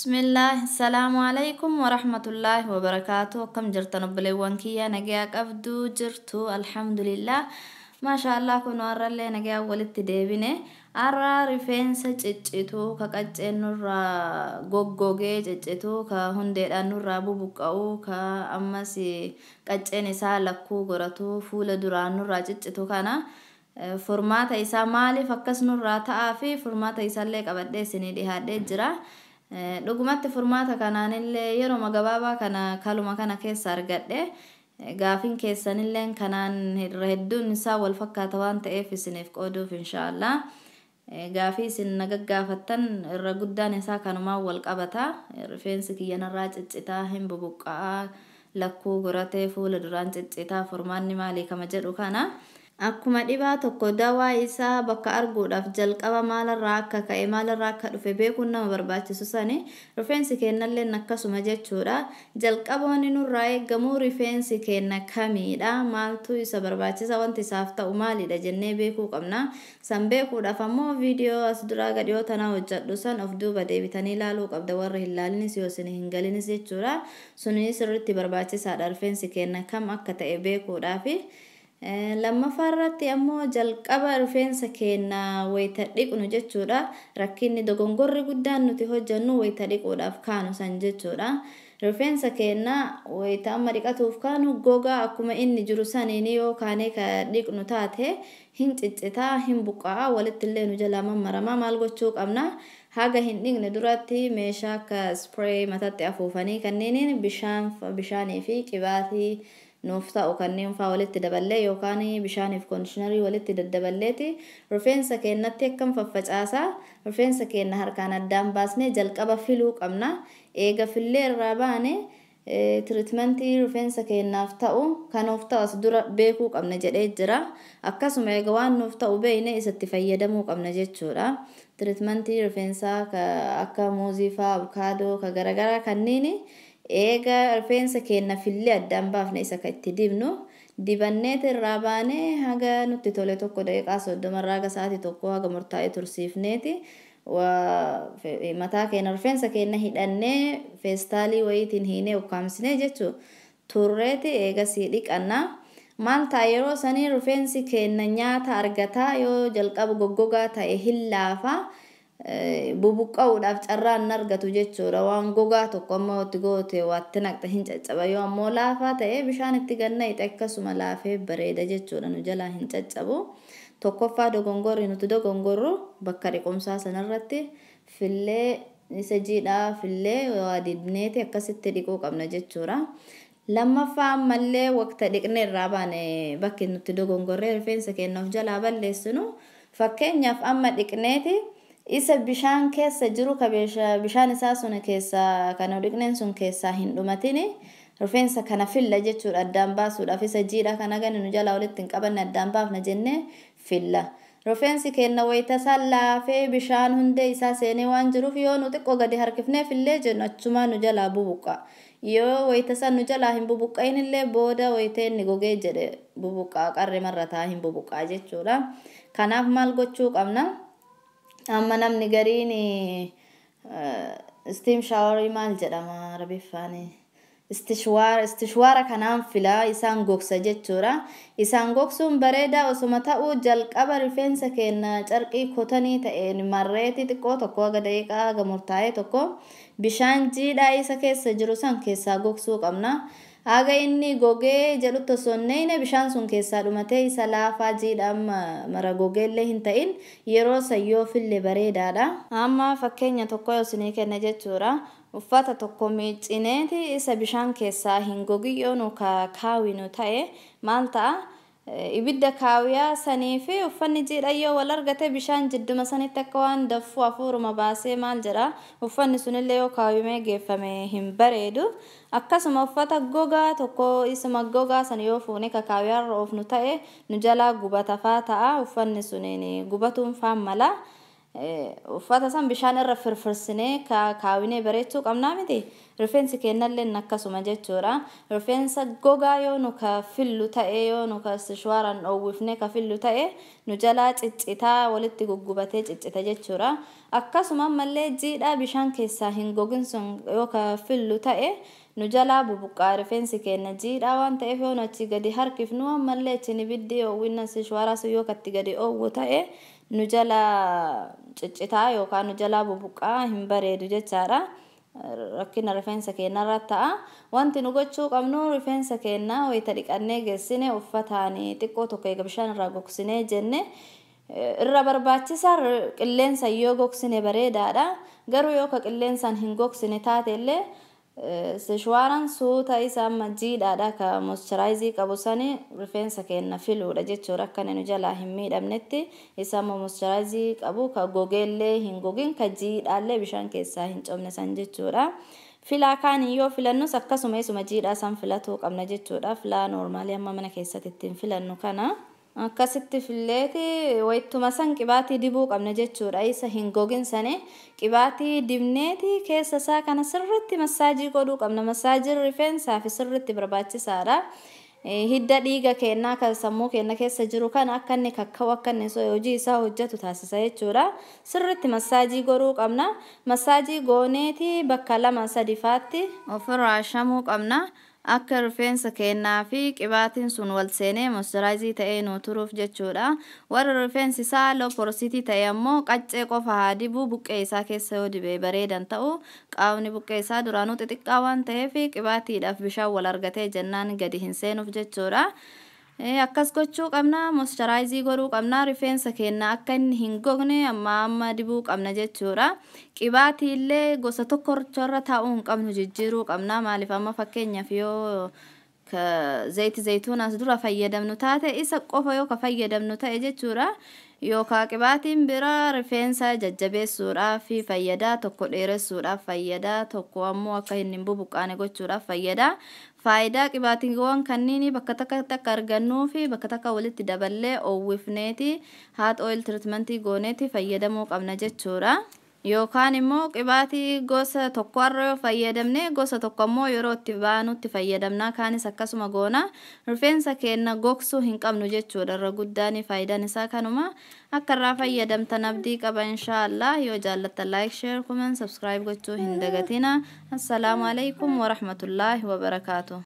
Bismillah, Salaamu alaikum warahmatullahi wabarakaatu. Akkam jirtan obboleewwan kiyya? Nagayaa qabduu jirtu? Alhamdulillah. Maasha Allah, kun har'allee nagayaa walitti deebine. Har'a rifeensa ciccituu, ka qacceen nurraa goggogee ciccituu, ka hundeedhaan nurraa bubuqqa'u, ka ammas qacceen isaa lakkuu godhatu, fuula duraan nurraa ciccitu kana furmaata isaa, maaliif akkas nurraa ta'aa fi furmaata isaallee qabadhee isinii dhihaadhee jira. Dhugumatti furmaata kanaanillee yeroo gabaabaa kana kaluma kana keessa argadhe. Gaafiin keessanillee kanaan irra hedduun isaa wal fakkaata waan ta'eef isiniif qooduuf inshaallah. Gaafii isin na gaggaafattan irra guddaan isaa kanumaan wal qabata. Rifeensi kiyya narraa ciccitaa, hin bubuqqa'aa, lakkuu goratee fuula duraan ciccitaa, furmaanni maalii kama jedhu kana. Akkuma dhibaa tokko dawaa isaa bakka arguudhaaf jalqaba maalarraa akka ka'e, maalarraa akka dhufe beekuun nama barbaachisu sani, rifeensi keenyallee akkasuma jechuudha. Jalqaba wanni nurraa eegamu rifeensi keenya kamiidha, maaltu isa barbaachisa, wanti isaaf ta'u maalidha jennee beekuu qabna. San beekuudhaaf ammoo viidiyoo as duraa gadhiyoo tanaa hojjedhu san of duuba deebitanii ilaaluu qabda, warra hin laalinis yoo isin hin galinis jechuudha. Suni sirriitti barbaachisaadha rifeensi keenya kam akka ta'e beekuudhaafi. Lammaffaa irratti ammoo jalqaba rifeensa keenya wayita dhiqnu jechuudha. Rakkinni dogongorri guddaan nuti hojjennu wayita dhiquudhaaf kaanu san jechuudha. Rifeensa keenya wayita amma dhiqatuuf kaanu gogaa akkuma inni jiru saniin yoo kaanee ka dhiqnu taate hin ciccitaa, hin buqqa'aa, walitti illee nu jalaa mammaramaa. Maal gochuu qabna? Haga hin dhiqne duratti meeshaa akka spray mataatti afuufanii kanneeniin bishaan, bishaanii fi qibaatii nuuf ta'u kanneen faa walitti daballee yookaan bishaaniif conditioner walitti daddaballeeti rifeensa keenyatti akkam faffacaasaa, rifeensa keenya harkaan addaan baasnee jalqaba filuu qabna. Eega fillee irraa baane treatment rifeensa keenyaaf ta'u kanuuf ta'u as dura beekuu qabna jedhee jira. Akkasuma eega waan nuuf ta'u beekne isatti fayyadamuu qabna jechuudha. Treatment rifeensaa akka muuzii faa, abukaadoo, ka garaagaraa kanniini eega rifeensa keenya fillee addaan baafne isa ka itti dibnu dibanneet irraa baanee haga nutti tole tokko daqiiqaa 30 irraa haga sa'aatii 1 haga murtaa'ee tursiifneeti mataa keenya rifeensa keenya hidhannee feestaalii wayiitiin hiinee ukkaamsinee jechuu turreeti eegasii dhiqannaa. Maal ta'a? Yeroo sanii rifeensi keenya nyaata argataa, yoo jalqaba goggogaa ta'e hin laafaa, bubuqqa'uudhaaf carraa hin argatu jechuudha. Waan gogaa tokko amma itti goote waatti naqxe hin caccaba. Yoo ammoo laafaa ta'e bishaan itti ganna ixe akkasuma laafee bareeda jechuudha, nu jalaa hin caccabu. Tokkoffaa dogongorri nuti dogongorru bakka dhiqumsaa sanarratti fillee isa jiidhaa fillee waa dibneeti akkasitti dhiquu qabna jechuudha. Lammaffaa ammallee waqta dhiqne irraa baane bakki nuti dogongorree rifeensa keenya of jalaa balleessinu, fakkeenyaaf amma dhiqneeti isa bishaan keessa jiru, ka bishaan isaa sun keessaa kan dhiqneen sun keessaa hin dhumatini rifeensa kana filla jechuudha. Addaan baasuudhaaf isa jiidhaa kana gani nu jalaa walitti hin qabanne addaan baafna jennee filla. Rifeensi keenya wayita isaan laafee bishaan hundee isaa seenee waan jiruuf yoo nu xiqqoo gadi harkifnee fillee jennu achumaa nu jalaa bubuqqa. Yoo wayita isaan nu jalaa hin bubuqqayin illee booda wayita inni gogee jedhe bubuqqaa, qarri marrataa hin bubuqqaa jechuudha. Kanaaf maal gochuu qabna? Amma namni gariin steam shower, maal jedhama Arabiffaanii? Istishwaara kanaan filaa, isaan gogsa jechuudha. Isaan gogsuun bareedaa osuma ta'uu jalqaba rifeensa keenya carqii cotton ta'een marreetii xiqqoo tokko haga daqiiqaa haga murtaa'e tokko bishaan jiidhaa isa keessa jiru san keessaa gogsuu qabna. Haga inni gogee jedhutti osoo hin neeyne bishaan sun keessaa dhumatee isa laafaa jiidhaa mara gogeellee hin ta'in yeroo san yoo fille bareedaadha. Amma fakkeenya tokko yoo isinii kenna jechuudha. Uffata tokko miiccineeti isa bishaan keessaa hin gogin yoo nu kaawinu ta'e maal ta'a? Ibidda kaawiyaa sanii fi uffanni jiidha yoo wal argate bishaan jidduma sanitti akka waan daffuu hafuuruma baasee maal jedha, uffanni sunillee yoo kaawwimee geeffame hin bareedu. Akkasuma uffata gogaa tokko isuma gogaa san yoo fuune ka kaawiyaarra oofnu ta'e nu jalaa gubatafaa ta'a, uffanni suniin gubatuun faan mala. Uffata san bishaan irra firfirsinee kaawwinee bareechuu qabnaa miti. Rifeensi keenyallee akkasuma jechuudha. Rifeensa gogaa yoo nu ka fillu ta'e, yoo nu ka sishwaaraan dhoowwifne ka fillu ta'e, nu jalaa ciccitaa, walitti guggubatee ciccita jechuudha. Akkasuma ammallee jiidhaa bishaan keessaa hin gogin sun yoo ka fillu ta'e, nu jalaa bubuqqaa. Rifeensi keenya jiidhaa waan ta'eef, yoo nu achi gadi harkifnu, ammallee achiin ibiddi oowwinna sishwaaraa sun yoo katti gadi oowwu ta'e, nu jalaa ciccitaa yookaan nu jalaa bubuqqaa, hin bareedu jechaadha. Rakkina rifeensa keenyarra ta'a. Wanti nu gochuu qabnu, rifeensa keenya wayita dhiqannee geessine, uffataan xiqqoo tokko eega bishaan irraa gogsinee jenne, irra barbaachisaa qilleensa yoo gogsine bareedaadha. Garuu yoo ka qilleensaan hin gogsine taate illee, sishwaaraan suuta isa amma jiidhaadha ka moisturize qabu sani rifeensa keenya filuudha jechuudha, akka inni nu jalaa hin miidhamnetti. Isa amma moisturize qabu, ka gogeellee hin gogin, ka jiidhaallee bishaan keessaa hin cobne san jechuudha. Filaa kaanii yoo filannus akkasuma isuma jiidhaa san filatuu qabna jechuudha. Filaa normal amma mana keessatti ittiin filannu kana. Akkasitti filleeti wayituma san qibaatii dibuu qabna jechuudha. Isa hin gogin sani qibaatii dibneeti keessa isaa kana sirritti massage godhuu qabna. Massageiin rifeensaa fi sirritti barbaachisaadha. Hidda dhiiga keenyaa kan sammuu keenya keessa jiru kana akka inni kakka'u, akka inni hojii isaa hojjetu taasisa jechuudha. Sirritti massage godhuu qabna. Massage gooneeti bakka lama sadifaatti ofirraa shamuu qabna. Akka rifeensa keenyaa fi qibaatiin sun wal seenee moisturize ta'ee nu turuuf jechuudha. Warri rifeensi isaa low porosity ta'e ammoo qaccee qofa haa dibuu, buqqee isaa keessa yoo dibe bareedan ta'u. Qaamni buqqee isaa duraanuu xixiqqaa waan ta'eef, qibaatiidhaaf bishaan wal argatee jennaan gadi hin seenuuf jechuudha. Akkas gochuu qabna, moisturize godhuu qabna, rifeensa keenya akka inni hin gogne amma amma dibuu qabna jechuudha. Qibaatii illee gosa tokkorra taa'uu hin qabnu, jijjiiruu qabna. Maaliif, amma fakkeenyaaf yoo zayiti zayituunaas dura fayyadamnu taate, isa qofa yoo ka fayyadamnu ta'e jechuudha. Yookaan qibaatiin biraa rifeensa jajjabeessuudhaaf fayyada, tokko dheeressuudhaaf fayyada, tokko ammoo akka inni hin bubuqqaane gochuudhaaf fayyada. Faayidaa qibaatiiwwan kanneen bakka takka takka argannuu fi bakka takka walitti daballee oowwifneeti hot oil treatment gooneeti fayyadamuu qabna jechuudha. Yookaan immoo qibaatii gosa tokkorra yoo fayyadamne, gosa tokko ammoo yeroo itti baanutti fayyadamna, kaanis akkasuma goona. Rifeensa keenya gogsuu hin qabnu jechuudha. Irra guddaan faayidaan isaa kanuma. Akka irraa fayyadamtan abdii qaba, inshaallah. Yoo jaallattan like, share, comment, subscribe gochuu hin dagatina. Assalaamu alaikum warahmatullaahi wabarakaatu.